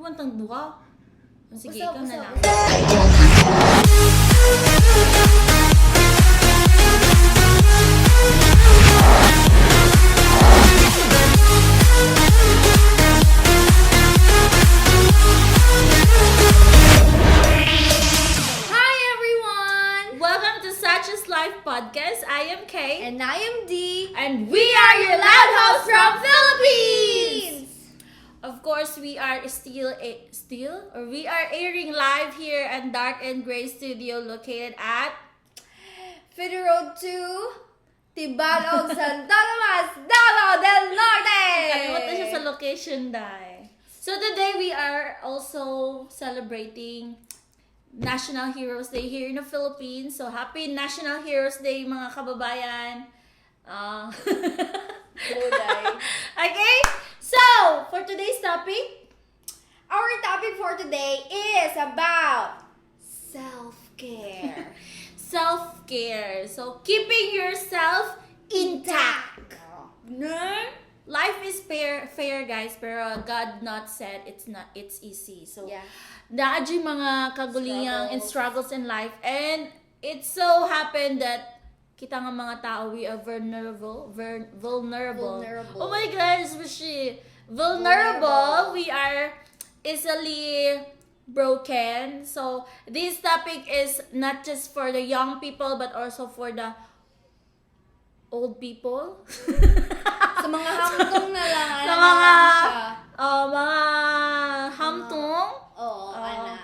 Man tang duha. Sige, Usap, ikaw na usap, lang. Usap. Hi, everyone! Welcome to Sacha's Life Podcast. I am Kay. And I am Dee. And we are your loud house from Philippines! Philippines! Of course, we are still a, still or we are airing live here at Dark and Gray Studio located at Fitty Road 2, Tibalog, Santo Tomas, Davao del Norte! Kalimutan na siya sa location, dai. So today we are also celebrating National Heroes Day here in the Philippines. So happy National Heroes Day, mga kababayan. Buday. Okay? So, for today's topic, Our topic for today is about self-care. Self-care. So, keeping yourself intact. No? Life is fair, guys, pero God not said it's not it's easy. So, naa jud mga kaguliyang and struggles in life, and it so happened that kita nga mga tao, we are vulnerable, vulnerable. Vulnerable. Oh my gosh, Bishi. Vulnerable. Vulnerable. We are easily broken. So this topic is not just for the young people but also for the old people. Sa mga hamtong na lang, ano Sa na mga lang siya. Oh, mga hamtong. Oo, ana.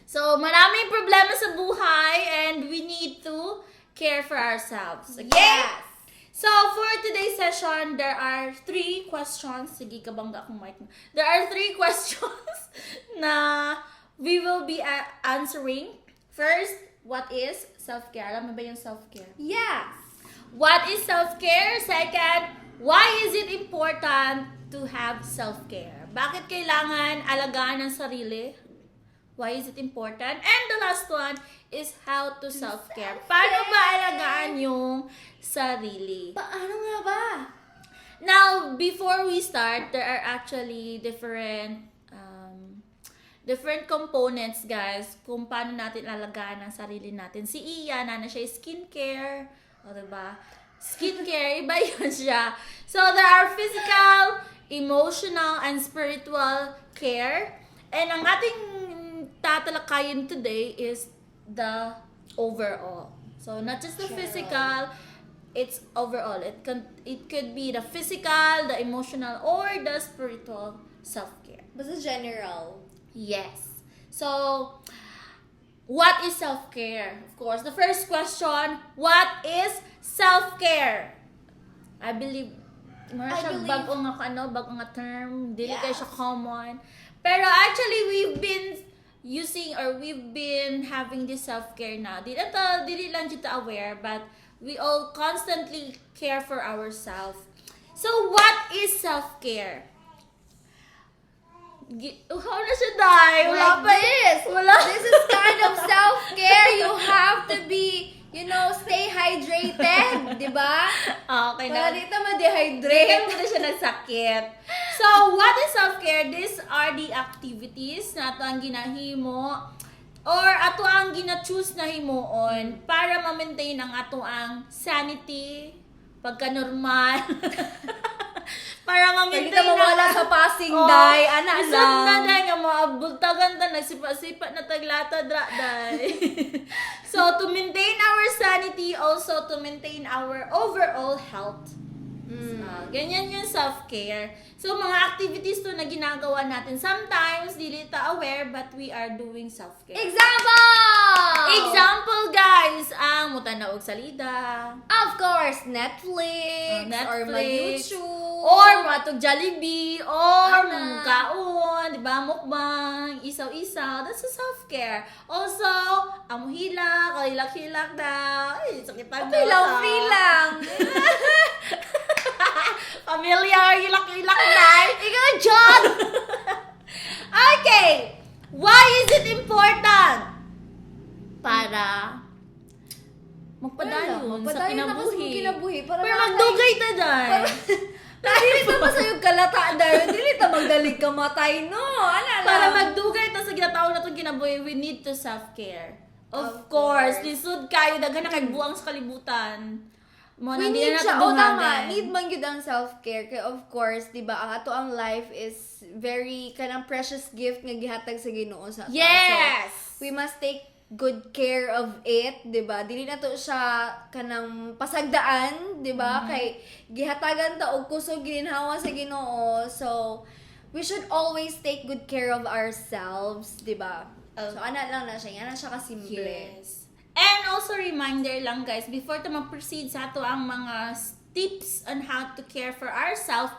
So, maraming problema sa buhay and we need to care for ourselves. Okay? Yes! So, for today's session, there are three questions. Sige, kabangga akong mic. There are three questions na we will be answering. First, what is self-care? Alam mo ba yung self-care? Yes! What is self-care? Second, why is it important to have self-care? Bakit kailangan alagaan ang sarili? Why is it important? And the last one is how to self-care. Paano ba alagaan yung sarili? Paano nga ba? Now, before we start, there are actually different components, guys, kung paano natin alagaan ang sarili natin. Si Iya, na siya skincare. O, diba? Skincare, iba yun siya. So, there are physical, emotional, and spiritual care. And ang ating tatalakayin today is the overall. So, not just the General. Physical, it's overall. It could be the physical, the emotional, or the spiritual self-care. Basta general. Yes. So, what is self-care? Of course, the first question, what is self-care? I believe mura I siya believe- bago nga ano, bago nga term, dili kay siya common. Pero actually we've been using or we've been having this self-care now. Dili ta dili lang jud ta aware, but we all constantly care for ourselves. So what is self-care? How na siya, Day? Wala Like pa this. Wala. This is kind of self-care. You have to be, stay hydrated, di ba? Okay Para na. di ta ma-dehydrate. Hindi na siya nagsakit. So, what is self-care? These are the activities na ato ang ginahimo or ato ang gina-choose na himuon para ma-maintain ang ato ang sanity, pagka-normal, para Pag di ma-maintain ta mawala sa passing, Oo. day. Ana Isod lang. na day nga maabultagan ta, nagsipa-sipa na taglata dra day. So to maintain our sanity, also to maintain our overall health. Ah, ganyan yung self-care. So, mga activities to na ginagawa natin. Sometimes, dili ta aware, but we are doing self-care. Example! Example, guys, ang mutanaw og salida. Of course, Netflix, Oh, or Netflix. mag-YouTube. Or matog Jollibee, or Ana. kaon, di ba? Mukbang, isaw-isaw. That's a self-care. Also, ang hilak, hilak-hilak na. Ay, sakit na. Okay lang, free lang. Familiar, hilak-hilak na. Ikaw, John! Okay! Why is it important? Para magpadayon Wala, sa magpadayon na kasi kinabuhi. sa kinabuhi. Para Pero nakaka- magdugay ta dahil. Para dili ta masayog kalata dahil dili ta ta magdalig kamatay, no? Ana lang. Para magdugay ta sa ginatawag na itong kinabuhi, we need to self-care. Of Of course, course. Lisod kayo, daghan na kay buang sa kalibutan. Mo We na di need na siya. nato Oh, tama. dunghagan. Need man gyud ang self-care. Kay of course, di ba, ang ato ang life is very kanang precious gift nga gihatag sa Ginoo sa ato. So, we must take good care of it, 'di ba? Dili na to siya kanang pasagdaan, 'di ba? Kay gihatagan ta og kusog, gininhawa sa Ginoo. So, we should always take good care of ourselves, 'di ba? So, ana lang na siya. Ana siya kasimple. Yes. And also reminder lang, guys, before ta mag-proceed sa ato ang mga tips on how to care for ourselves,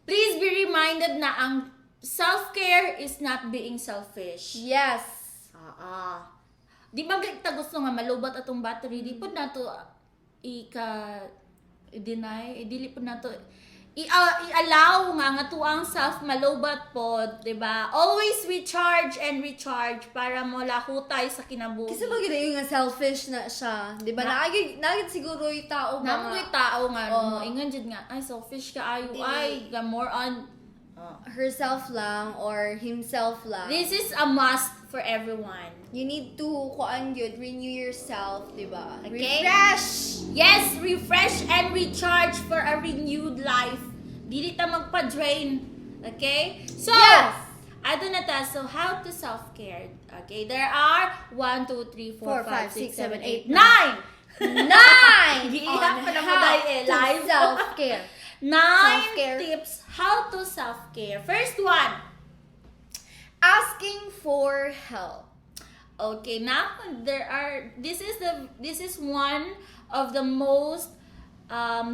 please be reminded na ang self-care is not being selfish. Yes. Ah. Di ba ta gusto nga malubat atong battery, di pud nato ika i-deny, dili pud nato i-allow nga nga tuang self malubat pod, di ba? Always recharge and recharge para mo lahutay sa kinabuhi. Kasi ba yung nga selfish na siya, 'di ba? Naagid naagid siguro yung tao ba Namo nga ko'y tao nga Oo. mo ingon jud nga, "Ay, selfish ka ayo." Dili. Ay, ga more on herself lang or himself lang. This is a must for everyone. You need to kuan yun, renew yourself, 'di ba? Okay. Refresh. Yes, refresh and recharge for a renewed life. Dili ta magpa-drain. Okay? So, ato na ta. So, how to self-care. Okay, there are 1, 2, 3, 4, 5, 6, 7, 8, 9! Nine! Giiyak On pa na mo how dahil eh, to live. self-care. Nine Self-care. tips how to self-care. First one. Asking for help. Okay, now there are this is one of the most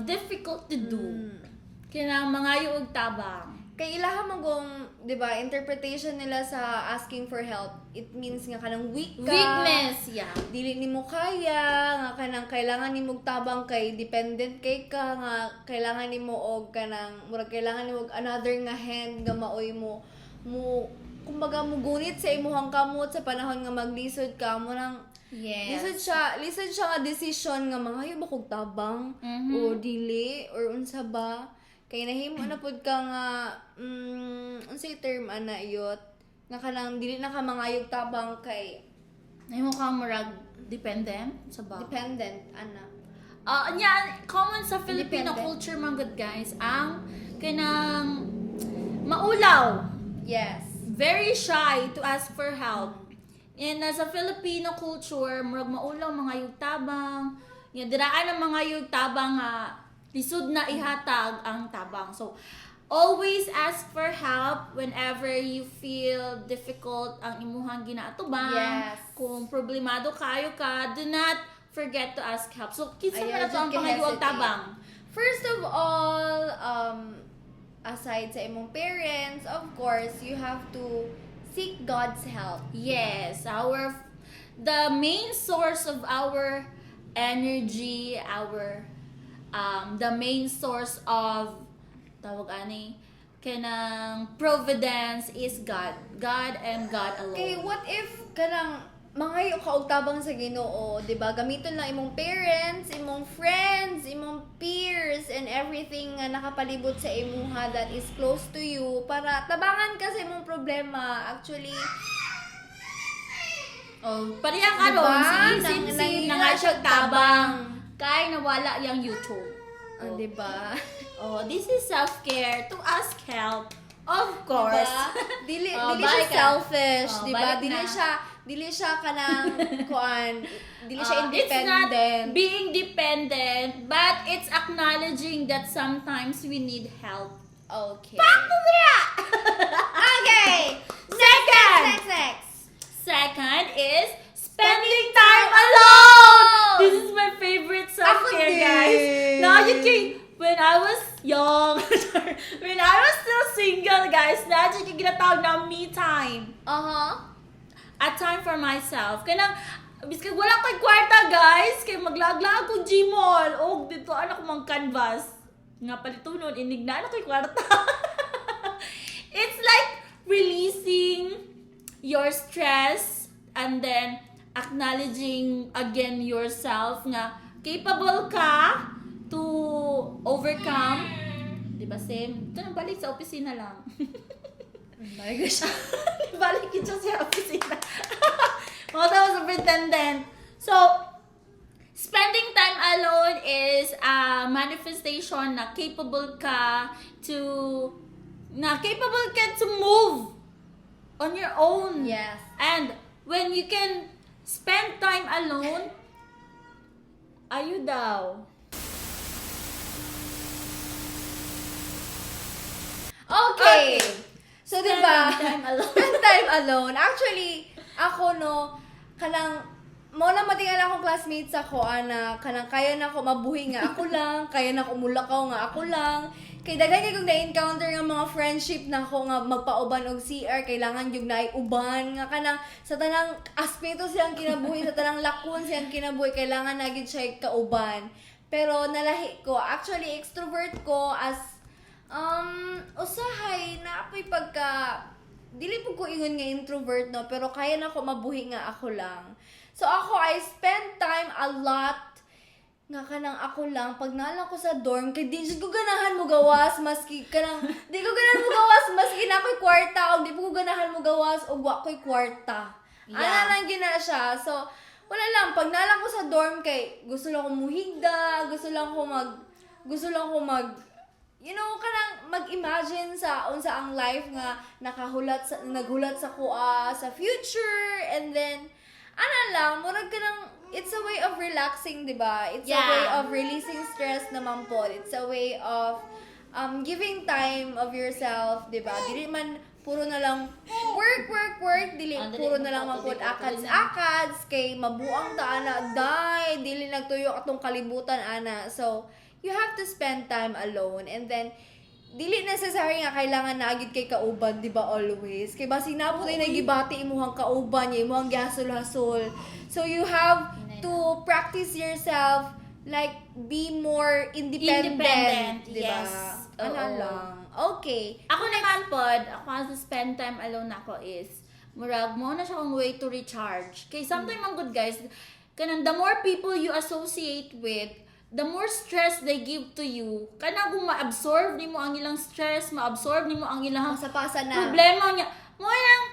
difficult to do. Kinang mangayo og tabang. Kay ilaha man kung, 'di ba, interpretation nila sa asking for help, it means nga kanang weak ka. Weakness, yeah. Dili nimo kaya, nga kanang kailangan nimo og tabang kay dependent kay ka, nga kailangan nimo og kanang murag kailangan nimo og another nga hand nga maoy mo mo kumbaga mo gunit sa imuhang kamot sa panahon nga maglisod ka mo nang lisod siya nga decision nga mangayo ba kog tabang o dili or unsa ba, kay nahimo na pud ka nga unsay term ana yot nga kanang dili na ka mangayog tabang kay Nahimo ka murag dependent sa ba? Dependent ana. Ah, nya common sa Filipino Independent. Culture man gud, guys, ang kanang maulaw. Very shy to ask for help. And sa Filipino culture, murag maulaw mangayog tabang. Nya diraan ang mangayog tabang nga lisod na ihatag ang tabang. So, always ask for help whenever you feel difficult ang imuhang ginaatubang. Kung problemado kayo ka, do not forget to ask help. So, kinsa Ayaw man na to ang jud pangayog ka-hesitate. Tabang? First of all, aside sa imong parents, of course, you have to seek God's help. Yes, our the main source of our energy, our the main source of, tawag ani, kanang providence is God. God and God alone. Kay what if kanang mangayo ka og tabang sa Ginoo, 'di ba? Gamiton lang imong parents, imong friends, imong peers and everything nga nakapalibot sa imuha that is close to you para tabangan ka sa imong problema. Actually, Oh, pareha karon diba? si Sim Sim Nangina na nga siya siya tabang. Kay nawala yang YouTube. Ah, 'di ba? Oh, this is self-care to ask help. Of course. Diba? Dili Oh, dili siya balik ka. selfish, Oh, 'di ba? balik Dili na. siya kanang kuan, dili siya It's not independent. Being dependent, but it's acknowledging that sometimes we need help. Okay. Okay. Second! Next, next. Second is spending time alone! This is my favorite self-care, Ako guys. din. Now you can, when I was young, when I was still single, guys, na yung ginatawag na me time. A time for myself. Kanang, biskag wala ko'y kwarta, guys, kay maglaglag ko Gmall. Og dito, ano ko mang canvas. Nga palitunon, inig na ano ko'y kwarta. It's like releasing your stress and then acknowledging again yourself nga capable ka to overcome. Di Di ba, same? Ito nang balik sa opisina lang. Balik na siya. Balik yun siya sa opisina. Mga tao, superintendent. So, spending time alone is a manifestation na capable ka to move on your own. And when you can spend time alone, ayo daw. Okay. So, di ba? Spend time alone. Spend time alone. Actually, ako no, kanang, mo na matingala akong classmates ako, ana, kanang kaya na ako mabuhi nga ako lang, kaya na ako mulakaw nga ako lang. Kay daghan kay kong na-encounter nga mga friendship na ako nga magpauban og CR, kailangan yung naiuban nga kanang sa tanang aspeto siyang kinabuhi, sa tanang lakon siyang kinabuhi, kailangan na gyud siya kauban. Pero nalahi ko, actually extrovert ko as usahay na apoy pagka dili po ko ingon nga introvert no, pero kaya na ako mabuhi nga ako lang. So ako, I spend time a lot nga kanang ako lang pag naa ko sa dorm kay di jud ko ganahan mo gawas maski kanang di ko ganahan mo gawas maski na ako'y kwarta og di po ko ganahan mo gawas og wa ko'y kwarta. Ana lang gina siya. So wala lang, pag naa ko sa dorm kay gusto lang ko muhigda, gusto lang ko mag kanang mag-imagine sa unsa ang life nga nakahulat sa naghulat sa kuha sa future, and then ana lang, murag kanang it's a way of relaxing, di ba? It's a way of releasing stress naman po. It's a way of giving time of yourself, di ba? Dili man puro na lang work, work, work, dili Ah, dili puro na lang mo man pud dili akads, na. Akads, kay mabuang ta ana, day, dili nagtuyo atong kalibutan ana. So, you have to spend time alone and then dili necessary nga kailangan na agid kay kauban, di ba, always? Kay basig naa po tay nagibati imuhang kauban, niya, imuhang gihasol-hasol. So you have to practice yourself, like be more independent, Independent, di ba? yes. Ano Oo. lang. Okay. Ako naman pod, ako ang spend time alone ako is, murag mo na siya kung way to recharge. Kay sometimes man good guys, kanang the more people you associate with, the more stress they give to you. Kanang kung ma-absorb nimo ang ilang stress, ma-absorb nimo ang ilang Masapasa na. Problema niya. Mo nang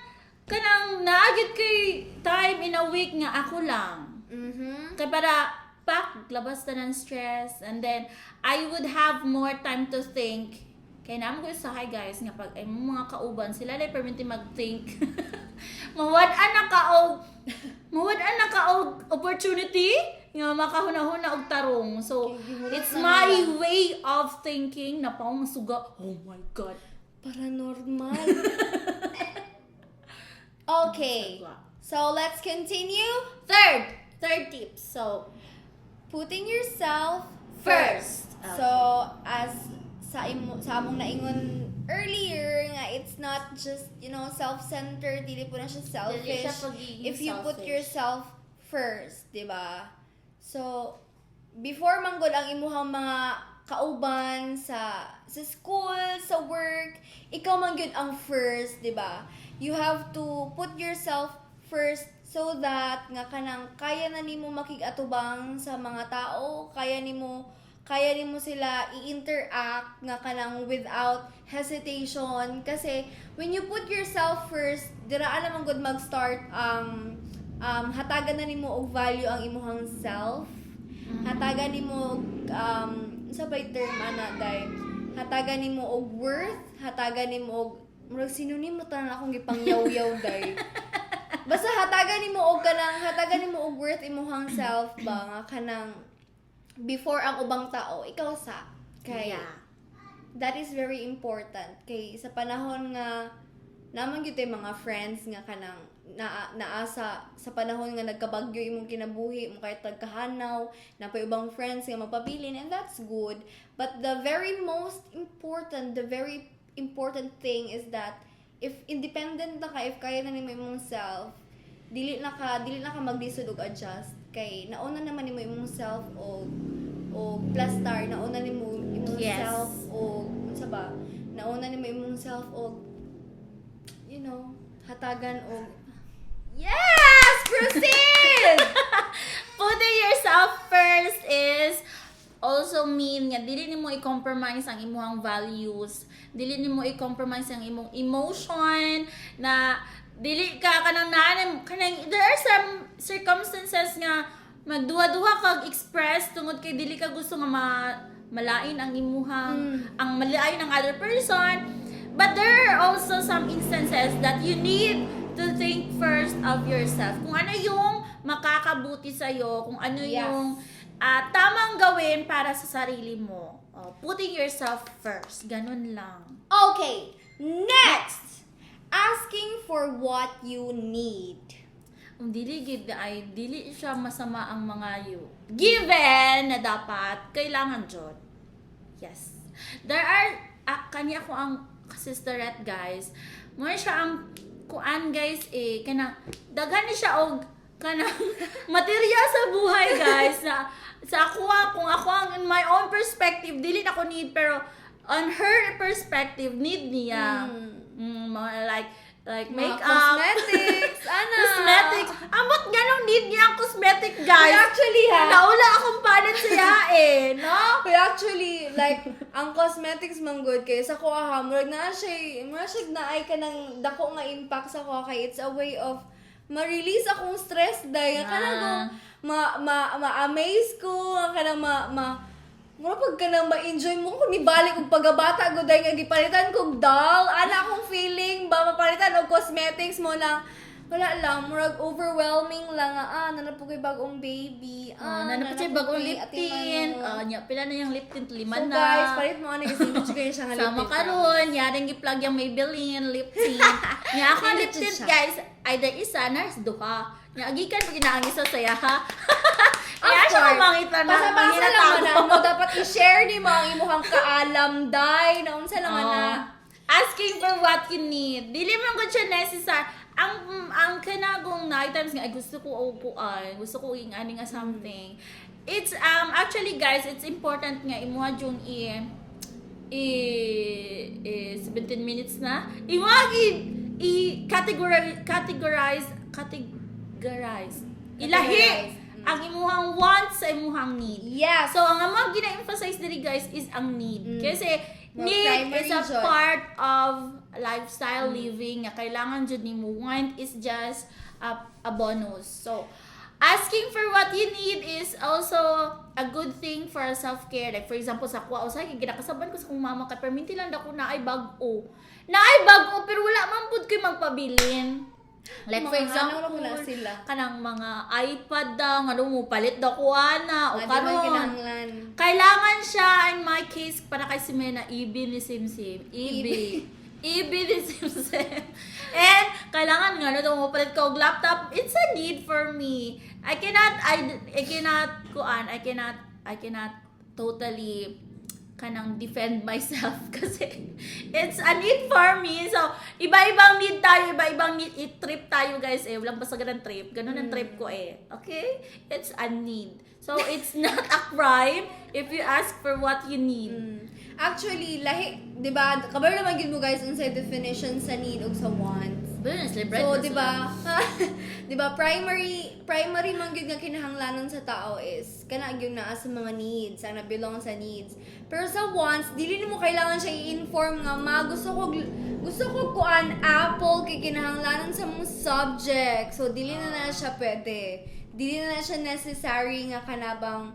kanang naagit kay time in a week nga ako lang. Kay para pak labas ta ng stress and then I would have more time to think. Kay namo ko sa hi guys nga pag ay mga kauban sila lay perminti mag-think. Mawad-an na ka og opportunity nga makahuna-huna og tarong. So, Okay, gihulat it's na my nila. way of thinking na pa masuga. Oh my God. Paranormal. Okay. So let's continue. Third tip. So, putting yourself first. first. So as sa imo sa among naingon earlier nga it's not just self-centered, dili po na siya Dili selfish. Siya pagiging If you put selfish. Yourself first, di ba? So before manggod ang imuhang mga kauban sa school, sa work, ikaw man gyud ang first, di ba? You have to put yourself first so that nga kanang kaya na nimo makig-atubang sa mga tao, kaya nimo sila i-interact nga kanang without hesitation kasi when you put yourself first, diraan naman gud mag-start ang hatagan na nimo og value ang imuhang self. Hatagan nimo og sa bay term ana day, hatagan nimo og worth, hatagan nimo og murag synonym mo tanan akong gipangyaw-yaw day. Basta hatagan nimo og kanang hatagan nimo og worth imuhang self ba nga kanang before ang ubang tao, ikaw sa kay that is very important kay sa panahon nga naman gyud tay mga friends nga kanang na naa sa panahon nga nagkabagyo imong kinabuhi mo kahit tagkahanaw na pa ubang friends nga mapabilin, and that's good, but the very important thing is that if independent na ka, if kaya na nimo imong self, dili na ka maglisod og adjust kay nauna naman nimo imong self og plastar, nauna nimo imong self og unsa ba, nauna nimo imong self og hatagan og yes, proceed. Putting yourself first is also mean nga dili nimo i-compromise ang imong values, dili nimo i-compromise ang imong emotion na dili ka kanang naanim kanang there are some circumstances nga magduha-duha kag express tungod kay dili ka gusto nga malain ang imuhang ang malain ang other person. But there are also some instances that you need to think first of yourself, kung ano yung makakabuti sa'yo, kung ano yung tamang gawin para sa sarili mo. Oh, putting yourself first, ganun lang. Okay, next. Asking for what you need. Ang dili gid ay dili siya masama ang mga you. Given na dapat kailangan jud. Yes. There are kani ako ang sisterette, guys. Mo siya ang kuan, guys, eh, kanang daghan ni siya og kanang material sa buhay, guys, na sa ako kung ako ang in my own perspective, dili na ko need, pero on her perspective, need niya. Mga like Mga makeup, cosmetics, ana. Cosmetics. Amot ganong need niya ang cosmetic, guys. Uy, actually ha. Naula akong panit siya eh, no? Uy, actually, like, ang cosmetics man good kay sa kuha ha, murag siya naay ka ng dako nga impact sa kuha kay it's a way of ma-release akong stress dahil kanang kung ma ma ma-amaze ko, kanang ma ma mura pag kanang ma-enjoy mo kung nibalik og pagabata ko dahil nga gipalitan kog doll, ana akong feeling ba, mapalitan og cosmetics mo lang, wala lang, murag overwhelming lang nga, naa na po kay bagong baby, Ah, naa na po siya na bagong kay lip Ate tint. Manu. Ah, nya, pila na yung lip tint? Lima So na. Guys, palit mo ani kasi hindi kayo siya nga lip Sama tint. karon, yaring gi-plug yung Maybelline lip tint. Nya ako ang lip Nindot tint siya. guys, either isa na duha. Nya gikan pag ginaang isa saya ha. Of Kaya siya course. mangita na Pasa-pasa lang man na, mangita no, dapat i-share ni mo ang imuhang kaalam, day, na unsa lang Oo. na. Asking for what you need. Dili man gud siya necessary. Ang kanagong night times nga ay gusto ko og kuan, gusto ko ing ani nga something. It's actually, guys, it's important nga imuha jung i 17 minutes na. Imuha i categorize categorize categorize. Ilahi Categorize. Ang imuhang wants sa imuhang need. Yes. So, ang among gina-emphasize diri, guys, is ang need. Kasi Well, need primary is a jud. Part of lifestyle living nga kailangan jud nimo. Want is just a bonus. So, asking for what you need is also a good thing for self-care. Like, for example, sa kuha, usahay, ginakasaban ko sa kong mama kay perminti lang dako na ay bag-o. Na ay bag-o, pero wala man pud ko'y magpabilin. Like, for Mga example, ano na sila. Kanang mga iPad daw, nga mo palit daw ko ana, o Nga di man karon. Kinahanglan. Kailangan siya, in my case, para kay si Mena, EB ni Simsim. EB. EB ni Simsim. And kailangan nga, no, mo palit ko og laptop. It's a need for me. I cannot, kuan, I cannot totally kanang defend myself kasi it's a need for me. So, iba-ibang need tayo, iba-ibang need. I-trip tayo, guys, eh. Walang basta ganun trip. Ganun ang trip ko eh. Okay? It's a need. So, it's not a crime if you ask for what you need. Actually, lahi, 'di ba? Kabalo naman gid mo, guys, unsay definition sa need ug sa wants. So, 'di ba primary man gyud nga kinahanglanon sa tao is kana gyud naa sa mga needs, ang na-belong sa needs. Pero sa wants, dili nimo kailangan siya i-inform nga, "Ma, gusto ko kuan apple kay kinahanglanon sa mong subject." So dili na na siya pwede. Dili na na siya necessary nga kanabang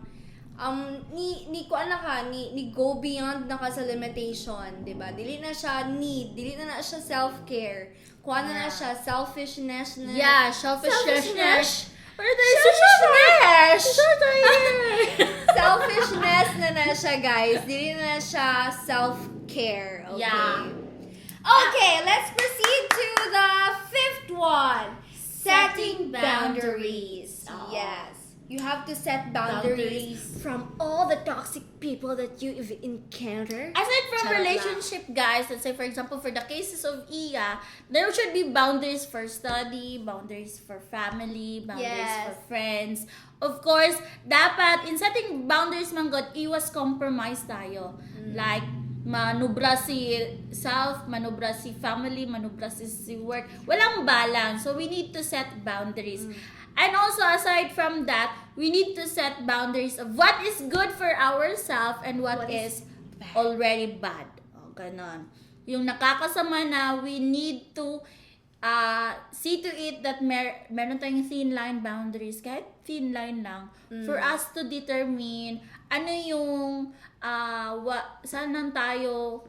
ni kuan na ka ni go beyond na ka sa limitation, 'di ba? Dili na siya need, dili na na siya self-care. Kuan na na siya selfishness na. Yeah, selfishness. Selfishness. What are they? Selfishness. Selfishness. Selfishness na na siya, guys. Dili na na siya self-care. Okay. Okay, let's proceed to the fifth one. Setting Setting boundaries. boundaries. Oo. Yes. You have to set boundaries, Boundaries. From all the toxic people that you encounter. Aside from Charot lang. Relationship, guys, let's say, for example, for the cases of Iya, there should be boundaries for study, boundaries for family, boundaries for friends. Of course, dapat in setting boundaries man god, iwas compromise tayo. Like, Manubra si self, manubra si family, manubra si work. Walang balance. So we need to set boundaries. And also, aside from that, we need to set boundaries of what is good for ourselves and what What is is bad. Already bad. O, ganon. Yung nakakasama na, we need to see to it that meron tayong thin line boundaries, kahit thin line lang, for us to determine ano yung, saan nang tayo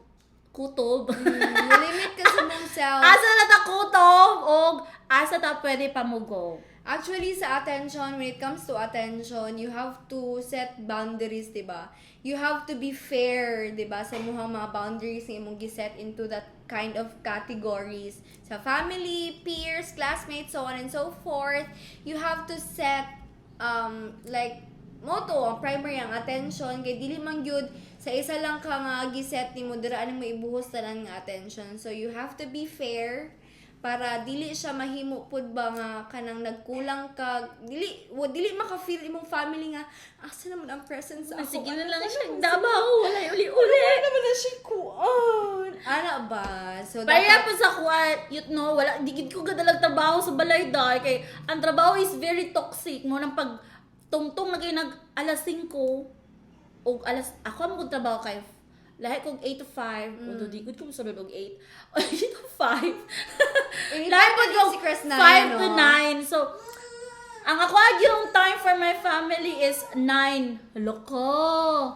kutob. Limit ka sa mong self. Asa na ta kutob o asa ta pwede pamugo. Actually, sa attention, when it comes to attention, you have to set boundaries, di ba? You have to be fair, di ba? Sa imong mga boundaries nga imong giset into that kind of categories. Sa family, peers, classmates, so on and so forth. You have to set, like, mao to, ang primary ang attention, kay dili man gyud sa isa lang ka nga giset nimo dira nimo ibuhos tanan nga attention. So you have to be fair para dili siya mahimo pud ba nga kanang nagkulang ka, dili dili maka-feel imong family nga asa naman ang presence sa ako. Sige na Ano lang naman siya Davao, wala uli-uli. Wala naman na siya kuan ana ba? So Pareha dapat po sa kuha, wala, di gid ko gadalag trabaho sa balay dahil kay ang trabaho is very toxic. Mo nang pag tungtong na kayo nag alas 5 o alas, ako ang kong trabaho kay lahi kog 8 to 5, although di gud ko mosulod og 8, 8 to 5. Anytime Lahi pa po si kog Chris na, 5 to no? 9. So, ang ako yung time for my family is 9. Loko.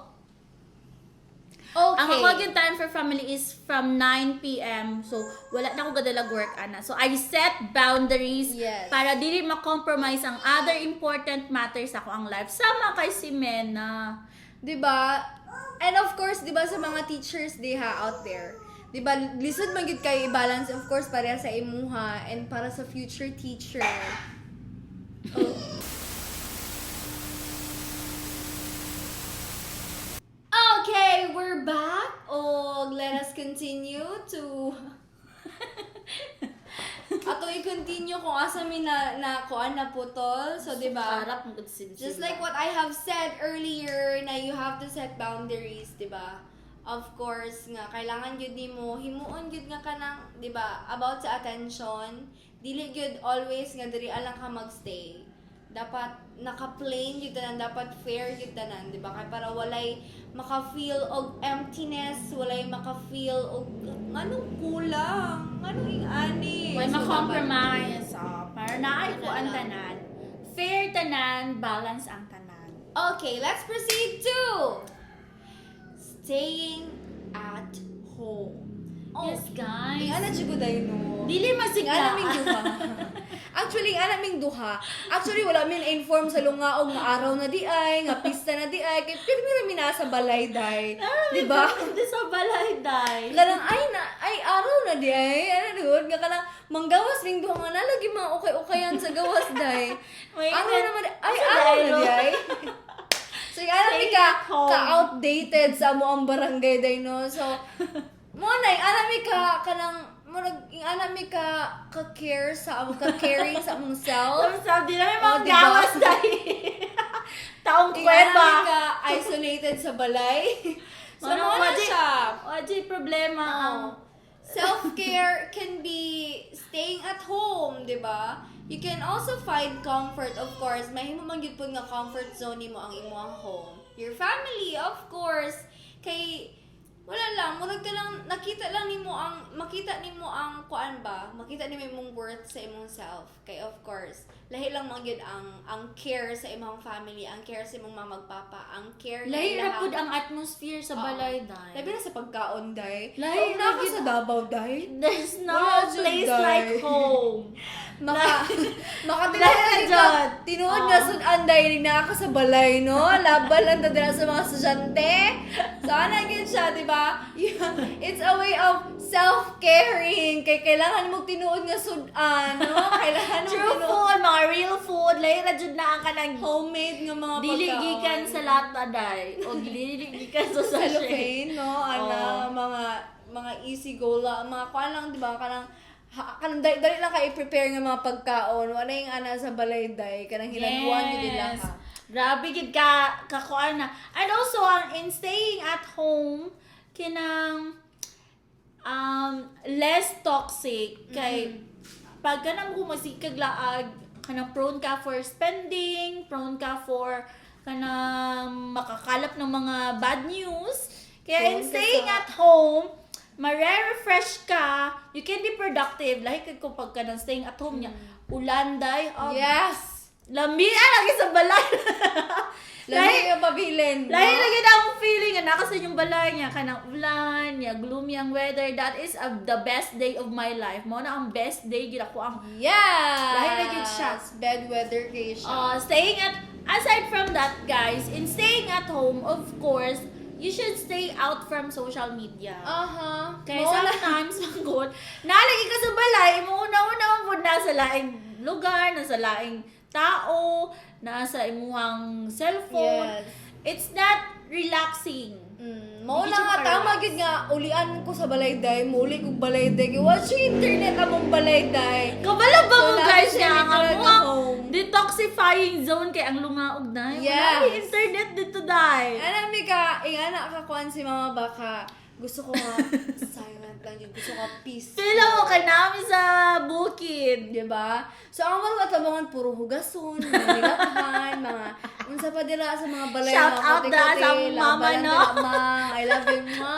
Okay. Ang ako yung time for family is from 9 p.m. So, wala na ako gadalag work, ana. So, I set boundaries para dili ma-compromise ang other important matters ako ang life. Sama kay si Mena. 'Di ba? And of course, 'di ba sa mga teachers diha out there, 'di ba lisod man gyud kayo i-balance, of course, para sa imuha and para sa future teacher. Oh. Okay, we're back. Oh, let us continue to ato i-continue kung asa mi na na kuan na putol. So, 'di ba? Harap mo gud si Just like what I have said earlier na you have to set boundaries, 'di ba? Of course nga kailangan gyud nimo himuon gyud nga kanang, 'di ba, about sa attention, dili gyud always nga diri lang ka magstay. Dapat naka-plain gyud tanan, dapat fair gyud tanan, 'di ba? Kay para walay maka-feel og emptiness, walay maka-feel og nganong kulang, nganong ing-ani. Way So, dapat- ma-compromise. Oh, para naay ko ang tanan. Fair tanan, balance ang tanan. Okay, let's proceed to staying at home. Oh, Yes, guys. Ing ana jud ko dayon no. Dili Ing ana masigla. ming duha. Actually, ing ana ming duha. Actually, wala min inform sa lungaong nga araw na di ay, nga pista na di ay, kay pirmi ra mi naa sa balay day. Di ba? Hindi sa balay, day. Kanang ay na ay araw na di ay. Ano dude nga kanang manggawas ming duha nga nalagi mga ukay-ukayan sa gawas day. May Araw naman ay Sa araw na dayro. di ay. So yung alam Stay ka at home. ka outdated sa amo ang barangay day no. So mo na yung alam mi ka kanang murag yung alam mi ka ka care sa amo ka caring sa among self. Sabi namin Oh, mga diba? gawas day. Taong Yung alam kuweba. mi ka isolated sa balay. So Ano, mo na siya. Wajay problema ang Oo. Self-care can be staying at home, 'di ba? You can also find comfort, of course. Mahimo man gyud pud nga comfort zone nimo ang imong home. Your family, of course. Kay wala lang, murag ka lang nakita lang nimo ang makita nimo ang kuan ba? Makita nimo imong worth sa imong self. Kay of course, lahi lang man gyud ang care sa imong family, ang care sa imong mama ug papa, ang care nga Lahi ra ilahang- pud ang atmosphere sa Oo. balay, day. Labi na sa pagkaon, day. Lahi Kung ra naa ka gyud. sa Davao, day. There's no Wala jud, place day. like home. Maka maka Lahi ra tinuod ka, jud. tinuod Oo. nga sudan day naa ka sa balay no. Laban lang ta dira sa mga estudyante. So ana gyud siya, di ba? It's a way of self-caring kay kailangan mo tinuod nga sudan, no? Kailangan mo True tinuod food, mga real food, lahi ra jud na ang kanang homemade nga mga dili pagkaon. gikan sa lata day o dili gikan sa sachet. Cellophane, no? Ana, Oo. mga easy go la, mga kuan lang, di ba? Kanang kanang dali, dali lang ka i-prepare nga mga pagkaon. Wala yung ana sa balay day kanang hinagwan gyud nila ha. Grabe gid ka kakuan na. And also ang in staying at home, Kinang less toxic kay pag kanang kung masigkag laag, kanang prone ka for spending, prone ka for kanang makakalap ng mga bad news. Kaya in Prone ka staying at home, mare-refresh ka, you can be productive. Lahi kay kung pag kanang staying at home niya, ulan day, lami ah, lagi sa balay. Lahi yung pabilin, no? Lahi lagi na ang feeling nga naka sa inyong balay niya, kanang ulan niya, gloomy ang weather. That is the best day of my life. Mao na ang best day gid ako ang Lahi na gyud siya. Bad weather kay siya. Staying at aside from that, guys, in staying at home, of course, you should stay out from social media. Kaya Mao na- sometimes, manggod, nalagi ka sa balay, mo una-una mo pud nasa laing lugar, nasa laing tao, nasa imuhang cellphone. It's not relaxing. Mao Hindi na siya nga tama ma-relax. gid nga ulian ko sa balay day, muuli kog balay day. Kay watch yung internet among balay day. Kabalo ba So, mo lagi guys siya nga ang literal na amuang home. detoxifying zone kay ang lungaog na. Wala may internet dito day. Alam mi ka, ingana ka kuan si mama, baka gusto ko nga silent lang yun. Gusto ko peace. Feel mo kay namin sa bukid. Di ba? So, ang mga katabangan, puro hugason, mga nilakhan, mga unsa pa dira sa mga balay, Shout mga out da kote-kote, sa among mama, labalan no? dira, ma. I love you, ma.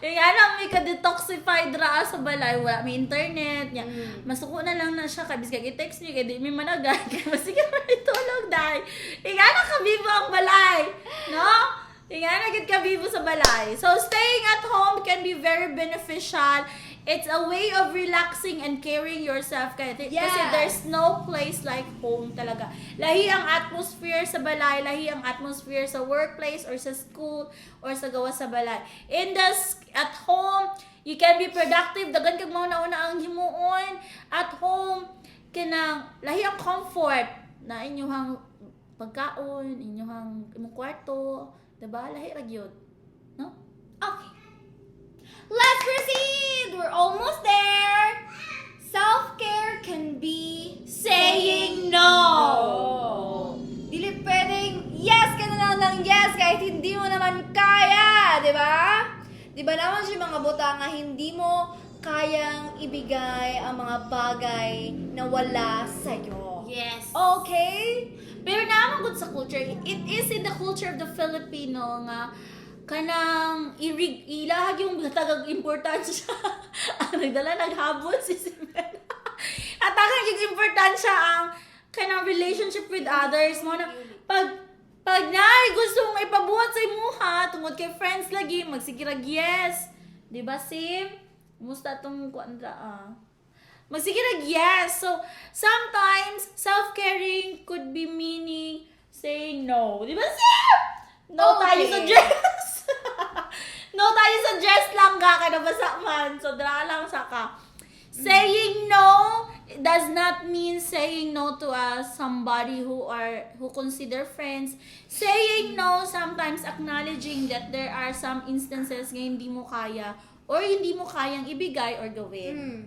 Yung ano, may ka-detoxified ra sa balay, wala may internet niya. Masuko na lang na siya, kabis kag i-text niyo, kay di mi managay, kay masige man itulog dai. Ingana kabibo ang balay, no? Ingana gid kabibo sa balay. So staying at home can be very beneficial. It's a way of relaxing and caring yourself kay kasi there's no place like home talaga. Lahi ang atmosphere sa balay, lahi ang atmosphere sa workplace or sa school or sa gawas sa balay. In the at home, you can be productive, dagan kag mauna-una ang himuon. At home, kanang lahi ang comfort na inyuhang pagkaon, inyuhang imong kwarto, diba? Lahi ra gyud. No? Okay. Let's proceed! We're almost there! Self-care can be saying no. Dili pwedeng yes ka na lang ng yes kahit hindi mo naman kaya, di ba? Di ba naman siya mga buta nga hindi mo kayang ibigay ang mga bagay na wala sa'yo. Okay? Pero naman gud sa culture, it is in the culture of the Filipino nga kanang irig ilahag yung tagag importansya. Ang nagdala naghabol si Simen. At ang yung importansya ang kanang relationship with others mo na pag naay gusto mong ipabuhat sa imuha tungod kay friends lagi magsigirag yes. Di ba, Sim? Kumusta tong kuan ra ah? Magsigirag yes. So, sometimes, self-caring could be meaning saying no. Di ba, Sim? No tayo sa dress. No tayo sa dress lang ka, kada basa man. So, dra lang sa ka. Saying no does not mean saying no to somebody who consider friends. Saying no, sometimes acknowledging that there are some instances nga hindi mo kaya or hindi mo kayang ibigay or gawin.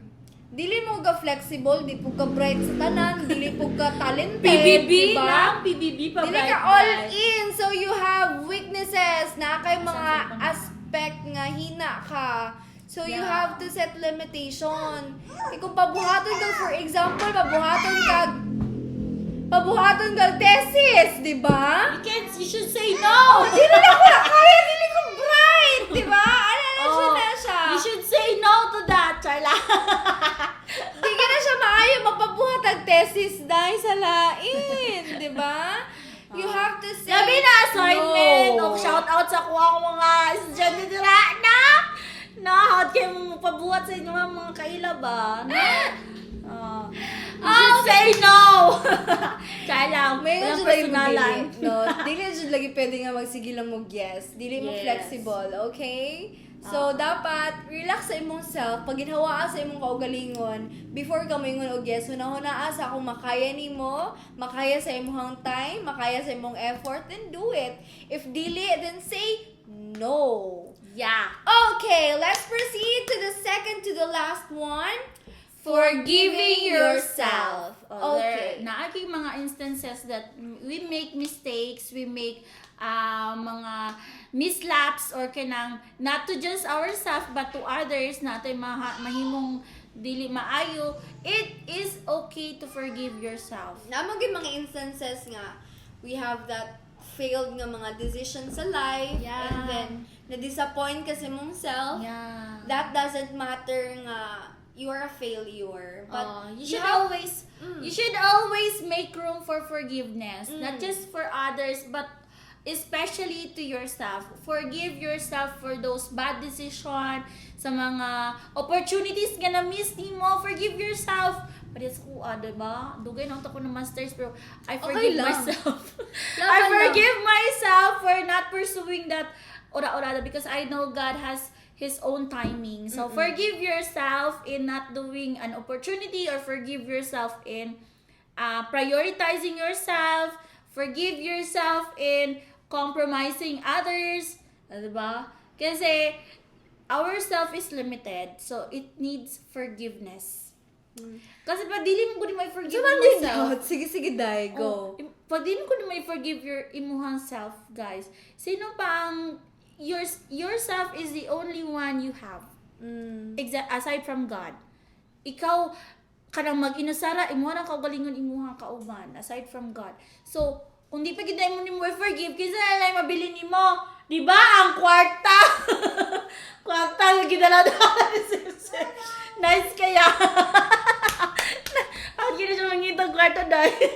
Dili mo ka flexible, di po ka bright sa tanan, dili po ka talented, PBB diba? lang, PBB pa Dili bright ka all bright. in. So you have weaknesses na kay mga Saan aspect nga hina ka. So you have to set limitation. Kay kung pabuhaton ka, for example, pabuhaton ka thesis, di ba? You can't, you should say no! Dili na ko na kaya, dili ko bright, di ba? Ano na siya Oh, na siya. You should say no to that, Charla. Di ka na siya maayo mapabuhat ang thesis dahil sa lain, di ba? You have to say Labi na assignment. no. O shout out sa kuha ko mga estudyante dira na. Na, how'd kayo mo pabuhat sa inyo mga kaila ba? Na? You should say no. Char lang. May Walang jud lagi mo personalan. dili, no? Dili jud lagi pwede nga magsige lang mo yes. Dili mo flexible, okay? So, dapat relax sa imong self, pag ginhawaa sa imong kaugalingon, before ka moingon og yes, hunahunaa sa kung makaya nimo, makaya sa imong time, makaya sa imong effort, then do it. If dili, then say no. Okay, let's proceed to the second to the last one. Forgiving yourself. Oh, Okay. there, naa gyud mga instances that we make mistakes, we make mga mislaps or kanang not to just ourselves but to others natin mahimong dili maayo. It is okay to forgive yourself. Naa man gyud mga instances nga we have that failed nga mga decision sa life and then na-disappoint ka sa imong self. That doesn't matter nga you are a failure. But Oh, you should always you should always make room for forgiveness, not just for others but especially to yourself. Forgive yourself for those bad decision, sa mga opportunities nga na-miss nimo. Forgive yourself. Parehas ko, ah, diba? Dugay na ko na masters, pero I Okay forgive lang. myself. Laban I lang. Forgive myself for not pursuing that ora-orada because I know God has His own timing. So, forgive yourself in not doing an opportunity or forgive yourself in prioritizing yourself. Forgive yourself in compromising others. Diba? Kasi, our self is limited. So, it needs forgiveness. Kasi pag dili mo gud ma-forgive Sa man yourself, Sige, sige, dai, go. Oh, pag dili mo gud ma-forgive your imuhang self, guys. Sino pa ang yourself is the only one you have. Aside from God. Ikaw kanang mag-inusara imuha ang kaugalingon, imuha kauban aside from God. So, kung di pa gid mo nimo i-forgive, kinsa na lang mabilin nimo? Di ba ang kwarta? Kwarta gidala ni Simpson. Nice kaya. Ang gina siya mangitang kwarta dahil.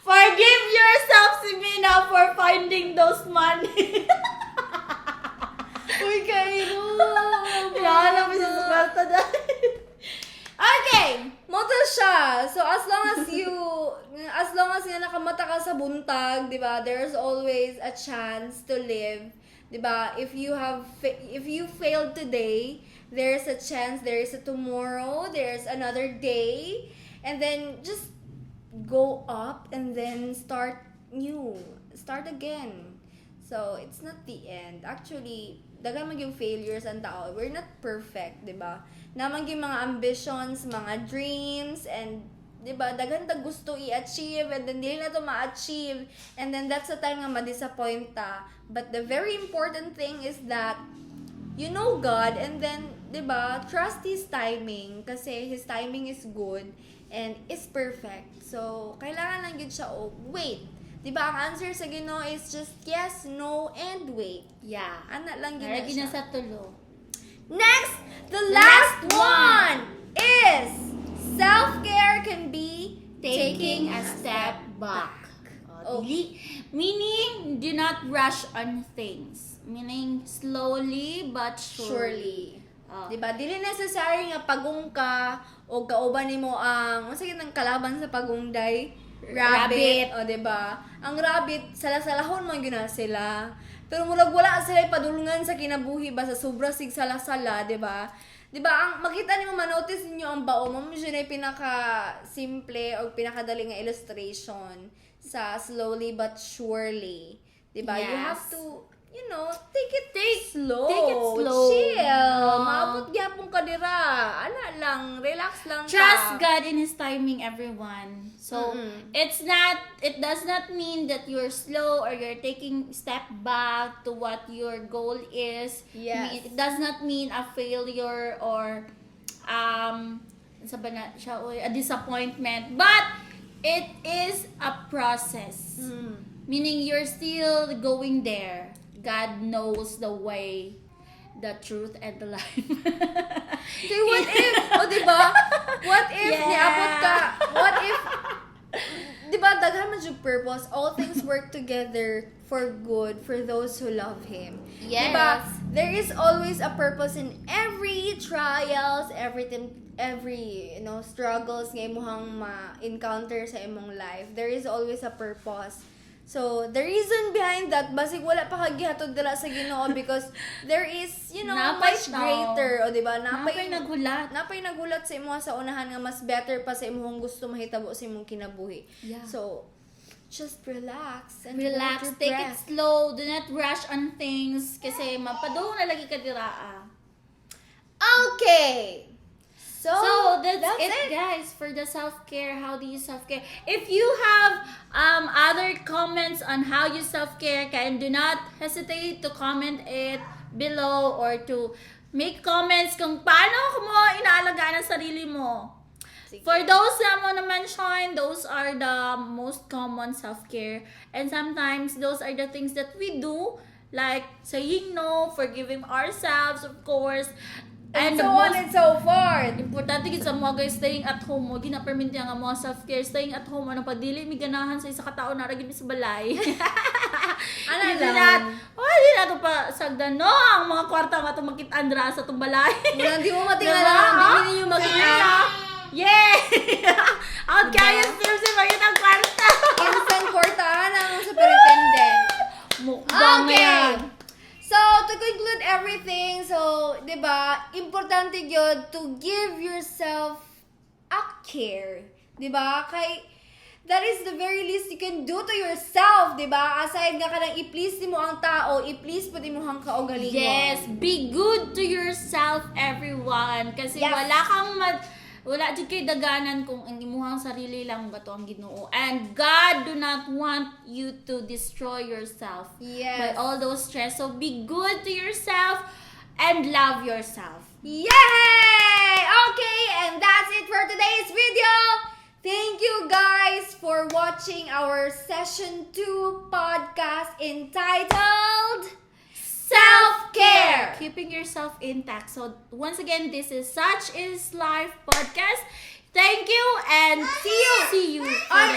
Forgive yourself, Simina, for finding those money. Uy, kairo! Hinahanap mo siya sa kwarta dahil. Okay! Mao to siya. So, as long as nga nakamata ka sa buntag, di ba, there's always a chance to live. Di ba? If you failed today, there's a chance, there's a tomorrow, there's another day. And then, just go up and then start new. Start again. So, it's not the end. Actually, daghan man yung failures ang tao. We're not perfect, di ba? Naa man yung mga ambitions, mga dreams, and di ba, daghan ta gusto i-achieve and then dili na to ma-achieve and then that's the time nga ma-disappoint ta. But the very important thing is that you know God and then, 'di ba, trust His timing kasi His timing is good and is perfect. So, kailangan lang gyud siya og wait. 'Di ba, ang answer sa Ginoo is just yes, no, and wait. Ana lang gyud na Lagi na siya. sa tulo. Next, the The last last one is self-care can be taking a step back. Oh, dili. Meaning, do not rush on things. Meaning, slowly but surely. Surely. Oh. 'Di ba? Dili necessary nga pagong ka o kauban nimo ang unsa kitang kalaban sa pagong, day? Rabbit. O, 'di ba? Ang rabbit, sala-salahon man gyud na sila. Pero murag wala sila padulungan sa kinabuhi ba sa sobra sig sala-sala, 'di ba? 'Di ba ang makita nimo, ma-notice ninyo ang bao mo siya na pinaka simple o pinakadali nga illustration sa slowly but surely. 'Di ba? You have to take it slow. Take it slow. Chill. Oo. Maabot gyapon ka dira. Ana lang, relax lang Trust ka. God in His timing, everyone. So, it does not mean that you're slow or you're taking step back to what your goal is. It does not mean a failure or sa ba na siya, oy, a disappointment. But it is a process. Meaning you're still going there. God knows the way, the truth, and the life. Okay, what if, o, di ba? What if niabot ka, what if, di ba, daghan man yung purpose, all things work together for good for those who love Him. Yes. Di ba? There is always a purpose in every trials, everything, every, struggles nga imuhang ma-encounter sa imong life. There is always a purpose. So, the reason behind that, basig wala pa ka gihatod dira sa Ginoo because there is Napay much tao. Greater, o di ba? Napay naghulat. Napay nagulat sa imo sa unahan nga mas better pa sa imong gusto mahitabo sa imong kinabuhi. So, just relax and Relax, hold your take it breath. Slow, do not rush on things kasi mapadung na lagi ka dira ah. Okay. So, So that's it, guys, for the self-care. How do you self-care? If you have other comments on how you self-care, can do not hesitate to comment it below or to make comments kung paano mo inaalagaan ang sarili mo. Sige. For those na mo na mention, those are the most common self-care. And sometimes, those are the things that we do, like saying no, forgiving ourselves, of course. And the so on most and so forth. importante gid sa mga guys, staying at home mo gina-perminti ang mga self-care, staying at home, ano, pag dili mi ganahan sa isa ka tawo, nara gid mi sa balay. Ano Hindi lang? na, oh, di na to pa sagdan, no, ang mga kwarta nga itong makitaan dra sa itong balay. Murang di mo matingala, Diba? di ninyo makita. Yeah! Out kayo, Steve, si makita ang kwarta. Instant kwartaan ang superintendent. Mukbang Okay. yan. So, to conclude everything, so, 'di ba, importante gyud to give yourself a care. 'Di ba? Kay that is the very least you can do to yourself, 'di ba? Aside nga kanang i-please nimo ang tao, i-please pud nimo ang kaugalingon. Yes, be good to yourself, everyone. Kasi wala jud kay daganan kung ang imuhang sarili lang ba to ang Ginoo. And God do not want you to destroy yourself by all those stress. So be good to yourself and love yourself. Yay! Okay, and that's it for today's video. Thank you guys for watching our session 2 podcast entitled Self-Care. Keeping yourself intact. So once again, this is Such Is Life podcast. Thank you and See you see you for on the